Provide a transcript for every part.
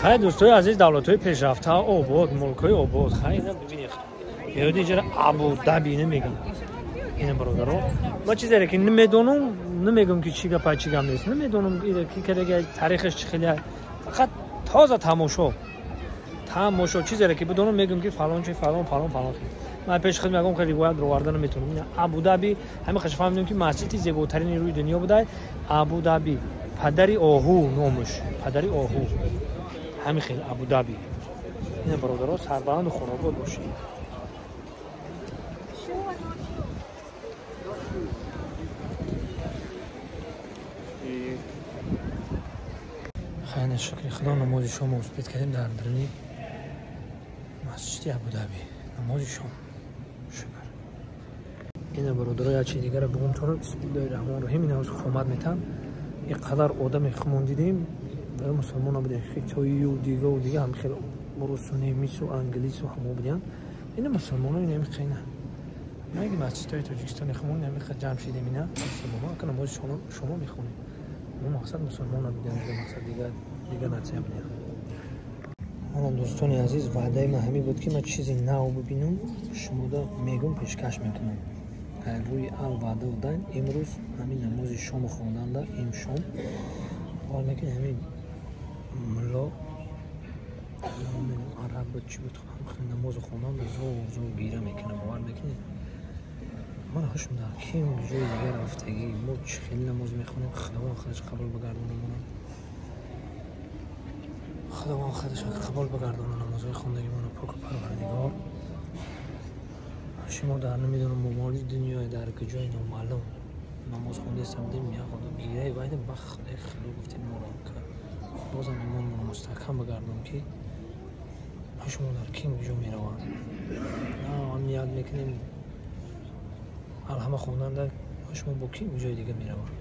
Хай дӯстои азиз, давлатҳои пешрафта обод, мулкҳои обод. Хай ина бибинед. Ёди инҷара Абу-Даби ина мегӯям. Ина бародаро, ман чизере ки намедонам, намегӯям ки чӣ гапа, чӣ гап нест. Намедонам ки кадаги таърихаш чӣ хеле. Фақат тоза тамошо. Тамошо чизере ки бидонам мегӯям ки фалон чи фалон фалон фалон. Ман пеш худ мегӯям ки ривоят роварда наметавонам. Ина Абу-Даби ҳамин қаш фаҳмидем ки масҷиди зеботарини рӯи дунё буда. Абу-Даби падари оҳу номаш, падари оҳу. Ҳамин хел Абу-Даби. Ина бародаро, сарбаланду хонобод бошед. Хайна шукри Худо, намози шом успед кардем дар даруни масҷиди Абу-Даби. Намози шом. Шукр. Ина бародаро, як чизи дигара бугум тонам. Бисмиллоҳи раҳмони раҳим. Ина ҳозир қомат метам. Ин қадар одаме хумон дидем, мусулмон набудем, хитоию дига дига ҳам хеле русу немису англису ҳамо будем. Ина мусулмоно ина ҳамин қайна. Маги масҷидҳои Тоҷикистони хумон ина ҳамин ҷамъ шидем, ина мусулмоно ака намози шомо мехонем. Мо мақсад мусулмон набудем, дига мақсад дига нация будем. Ҳоло дӯстони азиз, ваъдаи ман ҳамин буд ки ман чизи нав бибинам, шумода мегӯм, пешкаш мекунам. Рӯи ал ваъда додан имрӯз ҳамин намози шому хонданда им шом бовар мекунед ҳамин мулло араб буд чӣ буд, намозу хонданда зор зор гира мекунад, бовар мекунед? Ман ҳушм дар ким ҷои дигар рафтагӣ, мо чӣ хеле намоз мехонем, Худованд худаш қабул бигардонамона. Худованд худаш қабул бигардона намозҳои хондагимона, поку парвардигор. Шумо дар намедонам мумоли дунёй дар куҷои номаълум намоз хондастам, дидем як одам гираи вайда ба Худои худо гуфтем моро бозам имонмонро мустаҳкам бигардон ки шумо дар ким куҷо мераванд. Ният мекунем алҳама хонданда шумо бо ким куҷои дига мераванд.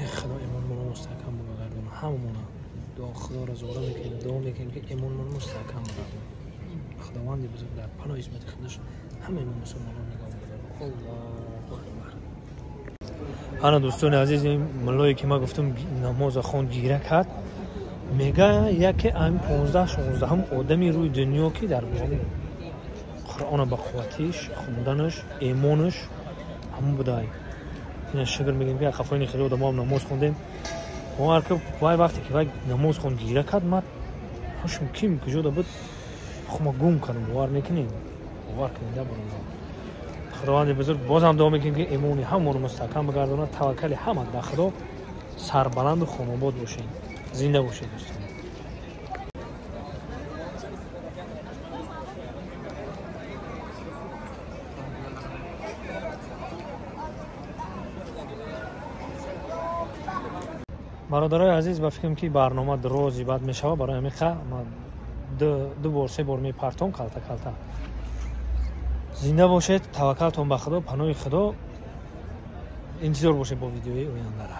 Э Худо имонмонро мустаҳкам бигардон, ҳамамона дуо Худоро зора мекунем, дуо мекунем ки имонмонро мустаҳкам бигардон. Худованди бузург дар паноҳи исмати худаш ҳамаи мо мусулмонон нигоҳ бидорад. Аллоҳу акбар. Ана дӯстони азиз, ин муллое ки ман гуфтам намоза хонд гира кард, мега яке ами 15-16 одами рӯи дунё ки дар Қуръона ба қувватиш, хонданаш, имонаш ҳамон будай. Ина шукр мегӯем ки қафоини хеле одамоам намоз хондем. Бовар ки вай вақте ки вай намоз хонд гира кард, ман ҳушм ким куҷода буд, хума гум кардам, бовар мекунед? Бовар кунед, бародарон. Худованди бузург бозам дуо мекунем ки имони ҳамаро мустаҳкам бигардонад, таваккали ҳама ба Худо, сарбаланду хонобод бошед, зинда бошед дӯстон. Бародарои азиз, ба фикрам ки барнома дрози бад мешавад, барои ҳамин ман ду бор се бор мепартом калта калта. Зинда бошед, таваккалтон ба Худо, паноҳи Худо. Интизор бошед бо видеои ояндара.